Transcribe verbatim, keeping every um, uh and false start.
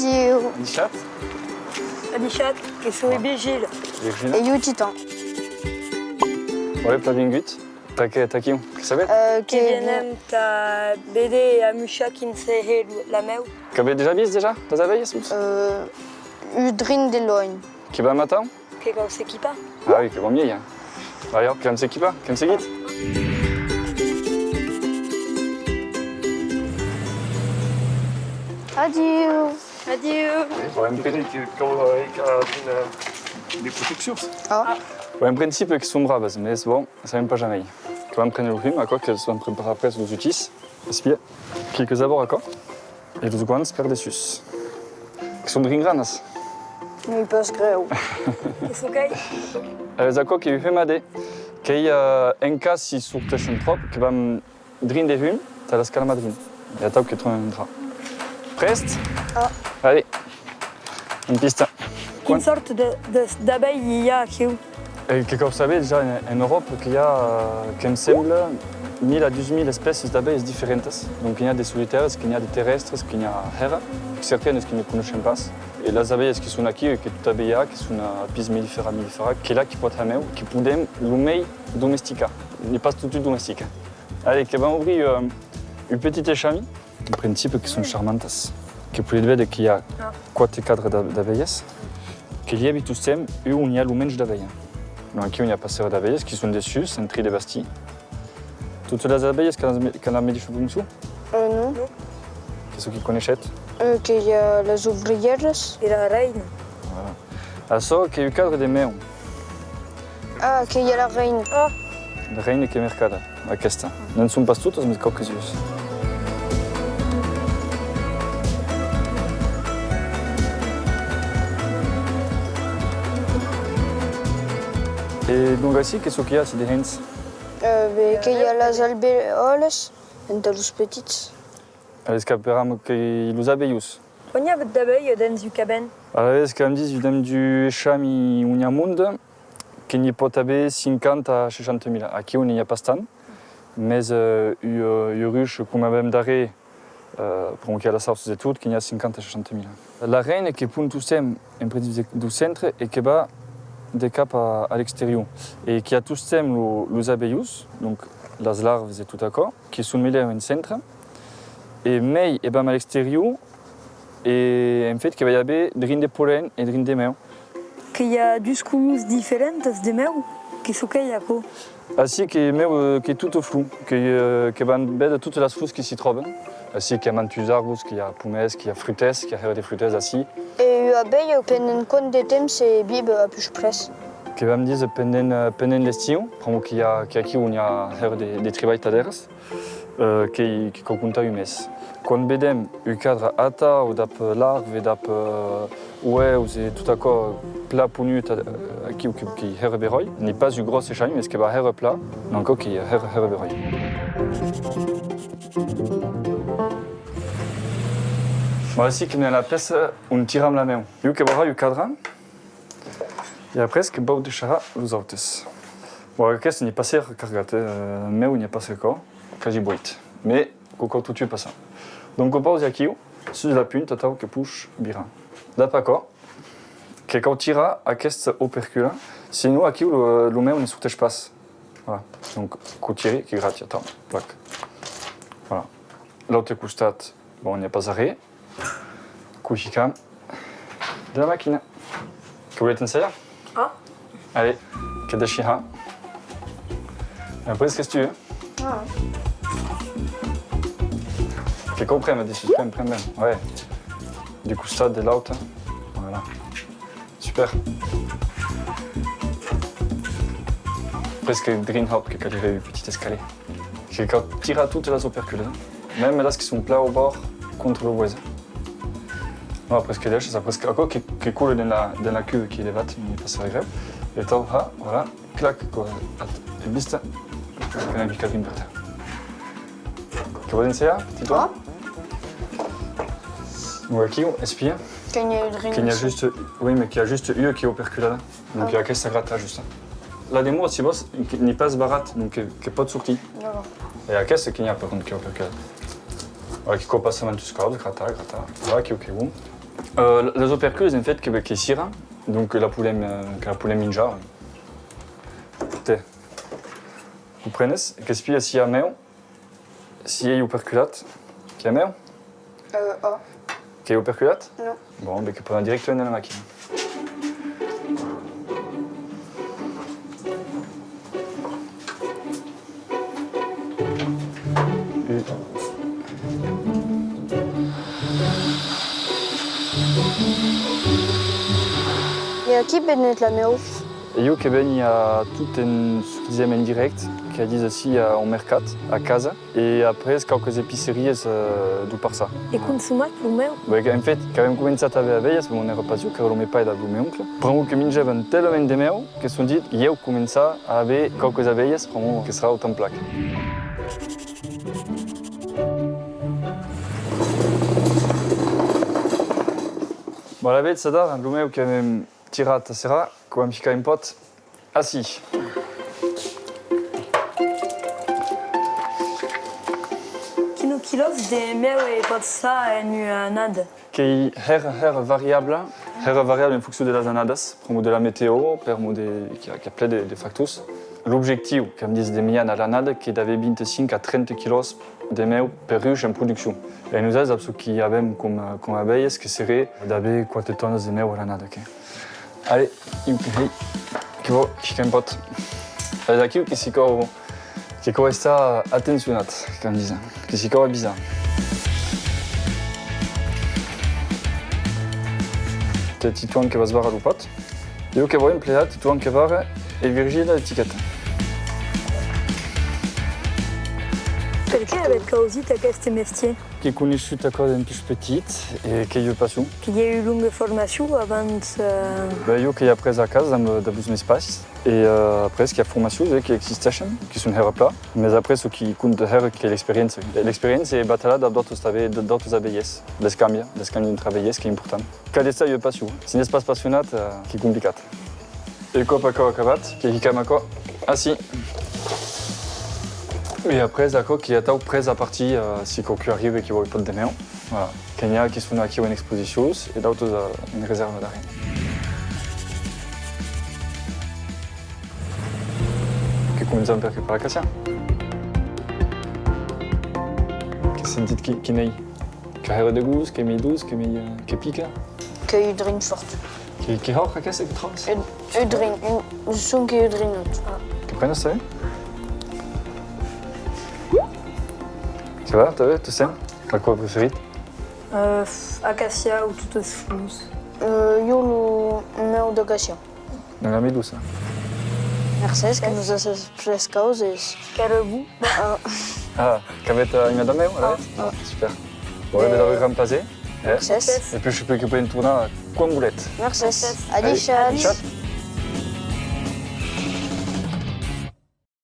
Adiu. Adishatz. Adishatz, que soi Virgile. Virgile. E jo Titan. Olé, plan vingut. Tà qué, tà qué, que sabetz? Euh, que vienem tà véder amuishar quin se hè la mèu. Qu'avètz dejà vist dejà las abelhas, vos? Euh, un drin de luenh. Que vam atau? Que cau s'equipar. Ah oui, que vam miei, hein. D'ailleurs, que vam s'equipar, que vam seguir. Adiu. Adiu. Bon, en principi, que cau, euh, de proteccions. Ah. Bon, en principi que son bravas, mes bon, sabem pas jamei. Que vam prene lo hum, aquò que vam preparar après los utís. Espia, quilques abòrds aquò. E los guants per dessús. Que son drin granas. N'ei pas grèu. Que çò qu'ei? Es aquò qu'ei un humadèr. Qu'ei, euh, en cas si sorteishen tròp, que vam drin de hum, tà las calmar drin. E atau que tròben un drap. Prèst? Ah. Allez, en pista. Quin sòrt de, de, d'abelha i a aquiu? E que cau saber, dejà en, en Euròpa, que i a, euh, que'm sembla, mila a dus mila espècias d'abelhas diferentas. Donc, que n'i a de solitèras, que n'i a de terrèstras, que n'i a hèra, certanas que ne coneishem pas. E las abelhas que son aquí, e que tot abelhar, que son a pis mellifera, mellifera, que la qui pòt har mèu, que podem lo mei domesticar. N'ei pas totun domestic. Allez, que vam obrir, euh, un petit echami. En principi que son charmantas. Que podetz véder que i a quate cadres d'a-, d'abelhas, que lhèvi tostemps un on i a lo mensh d'abelhas. Donc aquí on i a pas hèra d'abelhas, qui son dessús, en trin de bastir. Totas las abelhas qu'an, qu'an la medisha foncion? Euh, non. Qu'ei çò qui coneishetz? Euh, que i a las obrièras. E la reina. Voilà. Açò qu'ei un cadre de mèu. Ah, que i a la reina. Ah. La reina qu'ei mercada, aquesta. Ne'n son pas totas, mes quauques uas. E donc ací, qu'ei çò qu'i a ací dehens? Euh, ben, que i a las alvèolas entà los petits. Alavetz qu'aperam que los abelhons. Quant i a d'abelhas dens un cabèn? Alavetz qu'am dit, dens un echami on i a monde, que n'i pòt aver cinquanta a seishanta mila. Aquí on n'i a pas tant, mes, euh, ua, euh, ua ruche, coma avem darrèr, euh, pr'amor qu'i a las auças e tot, que n'i a cinquanta a seishanta mila. La reina que pon tostemps en principi de, deu centre e que va de cap a, a l'exterior. E qu'i a tostemps lo, los abelhons, donc las larvas e tot aquò, que son melhèu en centre, e mei e vam a l'exterior, e en fait que va i aver drin de polèn e drin de mèu. Que i a dus colors diferentas de mèu? Que çò qu'ei aquò? Ací que mèu, euh, qu'ei tota flor, que, euh, que vam véder totas las flors que s'i tròban. Ací qu'i a mantuns arbos, qu'i a pomèrs, qu'i a frutèrs, qu'i a hèra de frutèrs ací. E ua abelha, pendent quant de temps se vive a pus près? Que vam díser pendent, euh, pendent l'estiu, pr'amor qu'i a, qu'i a aquí on i a hèra de, de tribalh tà d'eras. Euh, qu'ei, que cau comptar un mes. Quan vedem un cadre atau dab larve, dab, euh, ueus e tot aquò plan ponut, euh, aquiu que, qu'ei hèra beròi, n'ei pas un gròs echami, mes que va hèra plan, donc qu'ei hèra, hèra beròi. Bon, ací que n'ei la pèça on tiram la mèu. Jo que vau har un cadre. E après que vau deishar los autes. Bon, aqueste n'ei pas hèra cargat, eh? Mèu n'i a pas aquò, quasi vueit. Mes quò cau totun passar. Donc quò pausi aquiu, sus la punta, atau que poish virar. Dab aquò, que cau tirar aquesta opercula, senon aquiu lo, lo mèu ne sorteish pas. Voilà. Donc quò tiri, que grati, atau, plac. Voilà. L'aute costat, bon, n'i a pas arren. Quò hicam de la maquina. Que voletz ensajar? Ah. Allez, que dèishi har. Après, qu'es tu, eh? Ah. Que cau prémer, dessús, prémer, prémer. Ouais. D'un costat, de l'aute. Voilà. Super. Presque drin haut que calirie un petit escalier. Que cau tirar totas las operculas, eh? Mème las qui son plan au bòrd contra lo bois. Non, après que deishas, après que, aquò que, que cola dens la, dens la cuva qui ei devath, n'ei pas grèu. E atau, ha, voilà, clac, quò, at, e vista, que n'ai pichat drin per tèrra. Que vòs ensajar, Tito? Ah. Donc aquiu, espia. Que n'i a drin. Que n'i a juste, oui, mais qu'i a juste ua qui ei operculada. Donc, ah, i a aquesta grata, juste. La demora, si vòs, que n'ei pas barrat, donc que, que pòt sortir. D'accord. E aquesta que n'i a, per contra, que, que, voilà, que cau passar mantuns còps, gratar, gratar. Voilà, que, que bon. Euh, las operculas, en fait, que, que siran, donc la podem, euh, que la podem minjar. Tè, comprenes? Qu'espia si a meu, si ei operculat, que a meu? Euh, oh. Qu'ei operculat? Non. Bon, ben que pren directament de la machina. E a qui venetz la meu? E jo que veni a tot en, çò que disem en dirècte, que a dins ací a un mercat, a casa, e après quauques epiceries, eh, deu parçan. E consomatz lo meu? Ben, en fait, qu'avem començat a aver abelhas, bon, n'èra pas jo, qu'èra lo me paire dab lo me oncle. Pr'amor que minjavan talament de meu, que s'an dit, ieu començar a aver quauques abelhas, pr'amor que serà autan plan. Bon, alavetz, adara, lo meu qu'avem tirat a serrar, que vam ficar un pòt ací. Quina quilòts de meu e pòt har en ua annada? Qu'ei hèra, hèra variabla, hèra variabla en foncion de las annadas, pr'amor de la meteo, pr'amor de, qu'i a, qu'i a plen de, de factors. L'objectiu, qu'am dit de miana a l'annada, qu'ei d'aver vint-e-cinc a trenta quilòts de meu per rush en produccion. E nosauts, dab çò qui avem com, com abelhas, que seré d'aver quate tònas de meu a l'annada, que. Allez, iu que hèi, que vau, que, qu'un pòt. Allez, aquiu que s'i cau, que cau estar atencionat, qu'am dit, que s'i cau avisar. Tè, Titoan que va esbarrar lo pòt. Jo que vau emplear Titoan que barra e Virgile l'etiqueta. Perqué avetz causit aqueste mestier? Qu'èi coneishut aquò d'en pus petit e qu'ei ua passion. Qu'ei ua longa formacion abans, eh? Ben, jo qu'èi aprés a casa dab, dab los mes pairs. E, eh, après, qu'i a formacions, eh, qui existeishen, qui son hèra plan. Mes après, çò qui compta hèra qu'ei l'experiéncia. E l'experiéncia e batalar dab d'autos, tanben, d-, d'autos abelhèrs. D'escambiar, d'escambiar entre abelhèrs, qu'ei important. Qu'a d'estar ua passion. Si n'ès pas passionat, eh, qu'ei complicat. E còp aquò acabat, que hicam aquò ací. E après, aquò qu'ei atau près a partir, eh, si quauqu'un arriba e qui vòu un pòt de meu. Voilà. Que n'i a qui son aquiu en exposicions e d'autos, eh, en resèrva darrèr. Que començam per, per acaciar. Que sentit qui, quin ei? Qu'a hèra de gust, qu'ei mei doç, qu'ei mei, eh, que pica? Qu'ei un drin fòrt. Que, que hòrt aqueste que tròbas? Un, un drin, un, sonque un drinot. Ah. Que prenes, tanben? Ça va, tanben, tu sents? Aquò preferit? Euh, pff, acacia o totas flors. Euh, jo lo meu d'acacia. Una mica doça. Mercés, que nos as après causas. Qu'èra bon. Ah. Ah, qu'avètz, eh, aimat a meu, alavetz? Ah. Ah, super. Bon, eh ben, d'aver grand plaser, eh? Mercés. E puish, puish que podem tornar quan voletz. Mercés. Adishatz. Adishatz.